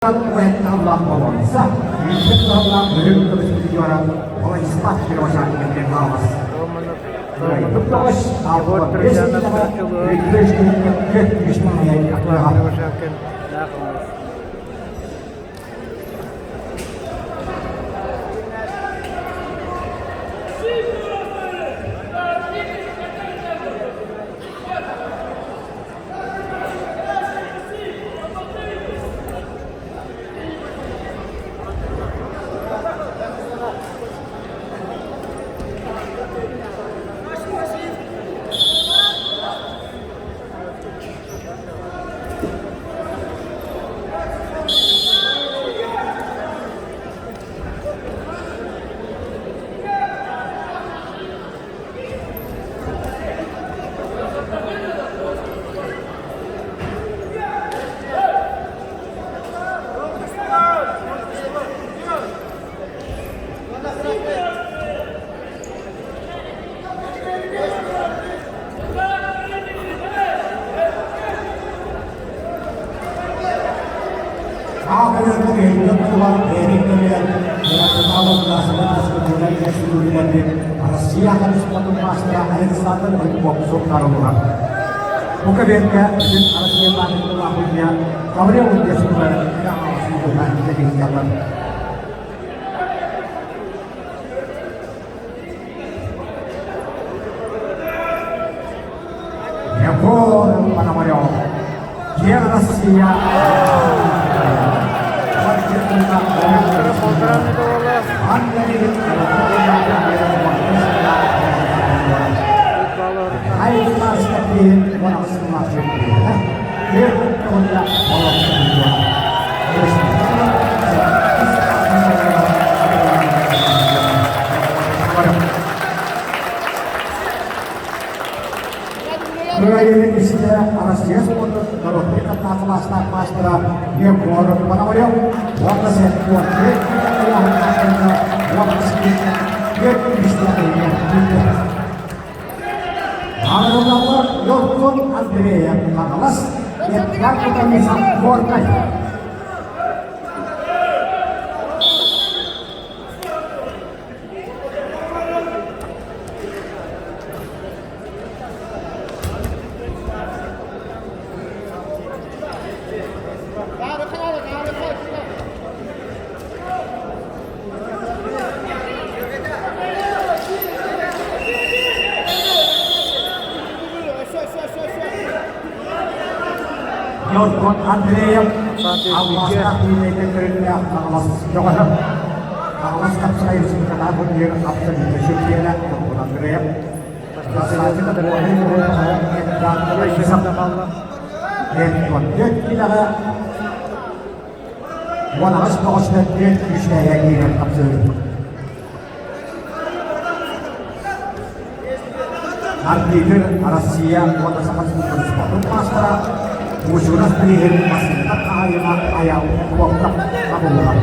Уһукталлаах болуотса, үүппүт туһалаах үрүҥ көмүс призера Владислав Кривошапкин Хаалас. Егор Друзьянов Кривошапкин Россия хариспатын маастара Александр Рыбков суруктарыллар. Бу кабинка бүтүн Россия баанын Гаврил Лукьянович Егор Пономарев, Киэҥ Россия Кыайыыны истэ Россия спордун народнай кылаастаах маастара Егор Пономарев уонна сетпуорты уонна Ааҕыллаллар Йоркун Андреев Хаҥалас, Эдгар Кутамизов Горнай. Ньургун Андреев алмаастаах киинэйтэн төрүттээх Хаҥалас бөҕөһө. Хаҥалас хапсаҕай республикатааҕы турнир абсолютнай чемпиона Ньургун Андреев. Киилэҕэ 18 бөҕөсүнэн түөрт күүстээҕэ киирэн хапсыһыы. Арбитр Россия уонна Саха Республикатын спордун маастара Мучуров бирииһин массыынаттан хаһаайына Айаал Куловков табыллар.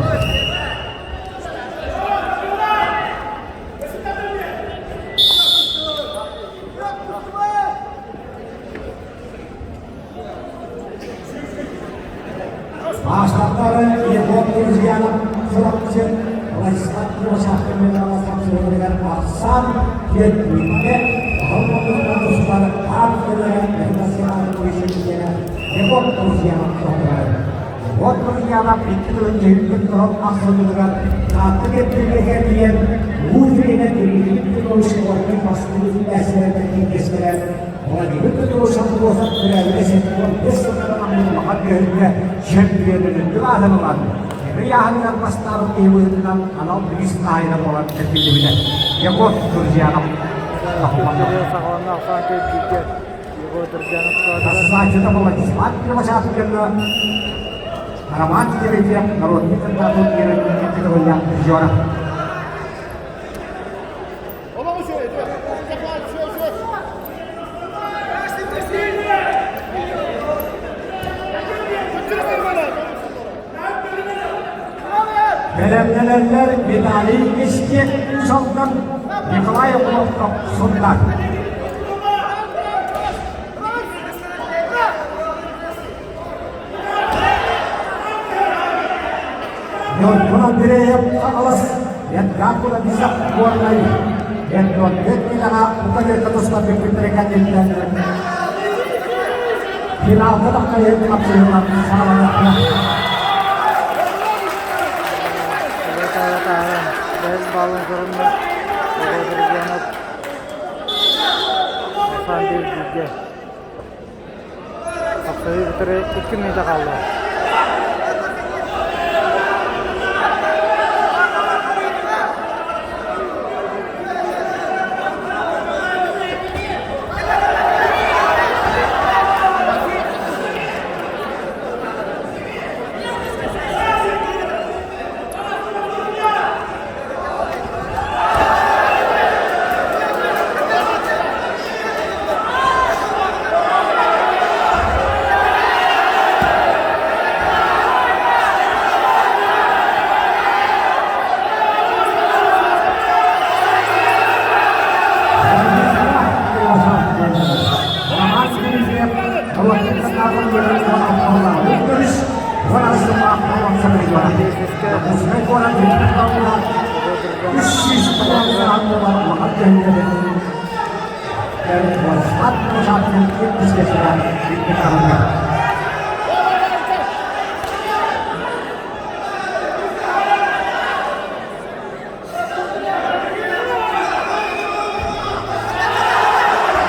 Маастардары Егор Друзьянов Чурапчы Владислав Кривошапкин тапсырыытыгар ахсаан түөрт Оһол тустар аат көлөһө национальный Егор Друзьянов тоһугар. Егор Друзьянов икки тылын дьүһүннүк тоһон ахсынытыгар Таатта кэптиргэһэ диэн уу дьүһүнэ Дмитрий Петрович Коркин бастыҥ иитээччилэртэн биирдэстэрэ Владимир Петрович Андросов төрөөбүтэ 75 сылынан улахан үөрүүгэ чөмпүйүөнүнүн аатын ылан, ыйааһыныгар бастаабыт киһи быһыытынан анал бириис хаһаайына буолан эргиллибитэ. Егор Друзьянов. Рассадчыта Владислав Кривошапкина Роман Терентьев народный кандидат призера. Бэлэмнэнэллэр Виталий Кишкин Шалган Николай Околовков Сунтар. Ньургун Андреев Хаҥалас, Эдгар Кудабисов Горнай, Эдгар Милаҕа Укалерка туспа бүппүттэрэ кэнниттэн финалга тахсайын хапсыһыылар саҕаланыахтара. Таһааран бэһис баалын көрүннэ. Друзьянов Александр бииргэ. Хапсаһыы бүтэрэ 2 мүнүүтэ хаалла.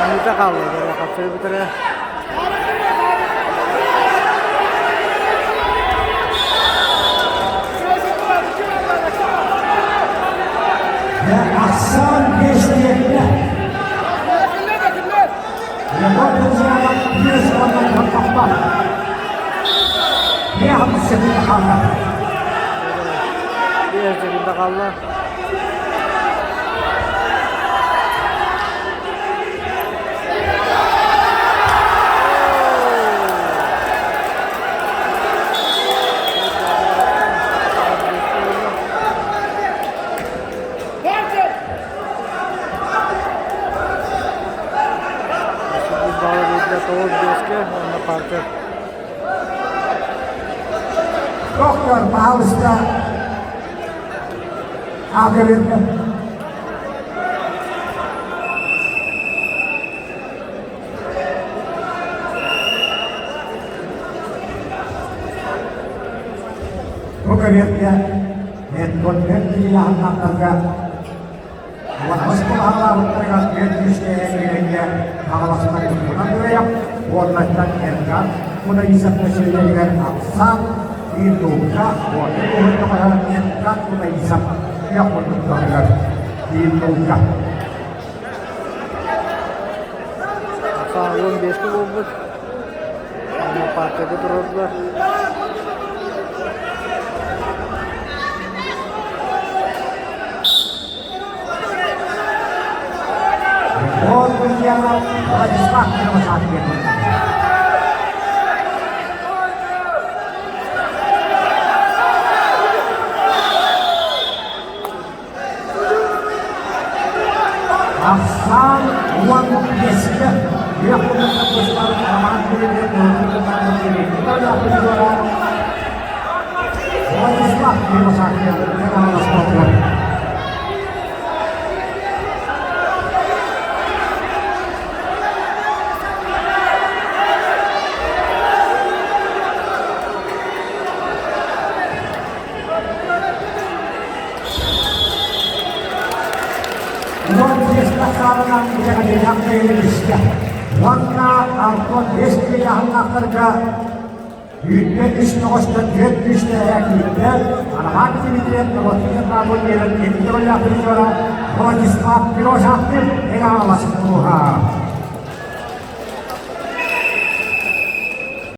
Мүнүүтэ хаалла, хапсыһыы бүтэрэ. Ахсаан биэстиэккэ Егор Друзьянов биэс уонна тохтохтор. Биэһ секунда хаалла. Биэс секунда хаалла. Доктор, пожалуйста, Агрегат. Бу кэриэтэ Эдгонтен киилэһаннахтарга уонус кулаһалаабыттарыгар түөрт күүстээх хаҕаластар туһунан үрэйэх уоннаттан Эдгар Кудаисов нэсиэлэригэр Оксан Индука уонна уһун Эдгар Кудаисов күөх муннуктарыгар Индука. Оксан 15 буолбут. Паркада турардар. Он Ульянов Владислав Кривошапкин. Ахсаан 15-кэ күөх кутукка Роман Кириллин Владислав Кривошапкин Ивановского. Уон тахсаабынан итэҕэтиэхтээх Уонна Антон биэс киһи Үүттэ үс тоҕустан түөрт күүстээх күүттэ Арахан Дмитриев Владимир Павлович биэрэн икки роллаах режиссера Владислав Пирожахтын эҕаалас кууһа.